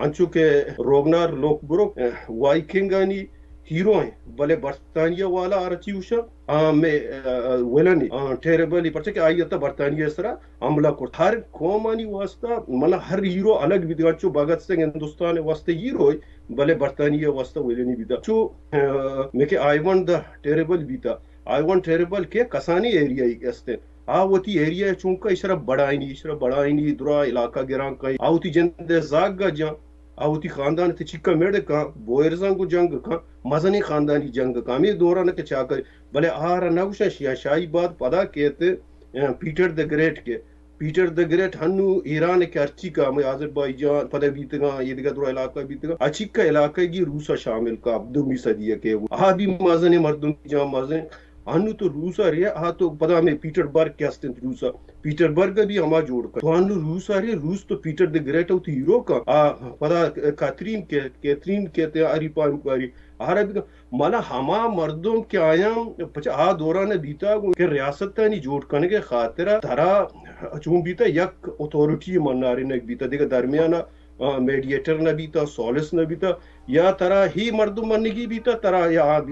انچو کہ روگنار لوکبروک، اه، وائکنگانی ہیرو ہیں، بلے برطانیہ والا آ رچی گوشاں، آ مئے، اه، ولن ہیں، آ ٹیریبل ہیں، پرچہ کہ آئی حتی برطانیہ سرا حملہ کرت۔ ہر قومانی واسطہ، منا ہر ہیرو الگ بیتگ، انچو بھگت سنگھ ہندوستان واسطہ ہیرو ہے، بلے برطانیہ واسطہ ولنی بیتا۔ چو، اه، مئے کہ آئیون دا ٹیریبل بیتا۔ آئیون ٹیریبل کہ کسانیں ایریا ای است۔ آ وتی ایریا چونکا ایشرا بڑائینی، ایشرا بڑائینی، درا علاقہ گران کئی۔ آ وتی جند زاگا جان، آ وتی خاندان تے چکا میڑ کان، بوئرزاں گو جنگ کان، مزنیں خاندانی جنگ کان۔ ہمیں دوران کہ چاکر، بلے آرا نہ گوشاں شیاں شاہی باد پدا کیت، اه، پیٹر دی گریٹ کے۔ پیٹر دی گریٹ ہنو ایران کہ ہرچی کا ہمیں آذربائیجان پدا بیتگاں، یہ دیگہ درا علاقہ بیتگاں۔ اچیکا علاقہ گی روسا شامل کا، دومی صدی کے۔ آ بھی مزنیں مردم جان مزن۔ انو تو روس ء رے، آ تو پدا ہمے پیٹر برگ کہ ہست انت روس ء، پیٹر برگ ء بھی ہما جوڑ کن۔ تو انو روس ء رے، روس تو پیٹر دی گریٹ ء وتی ہیرو کن۔ آ پدا کیتھرین کہ، کیتھرین کہ تے ہری پا انکوائری آرا بھی کن۔ مانا ہما مردم کہ آیاں پچ آ دوران ء بیتا گوں کہ ریاستانی جوڑ کنگ ء خاطر ء ترا چون بیتا یک اتھارٹی منارینگ بیتا، دگہ درمیان ء، آ، میڈیٹر نہ بیتا، سولس نہ بیتا، یا ترا ہی مردم منگی بیتا، ترا یا آ بی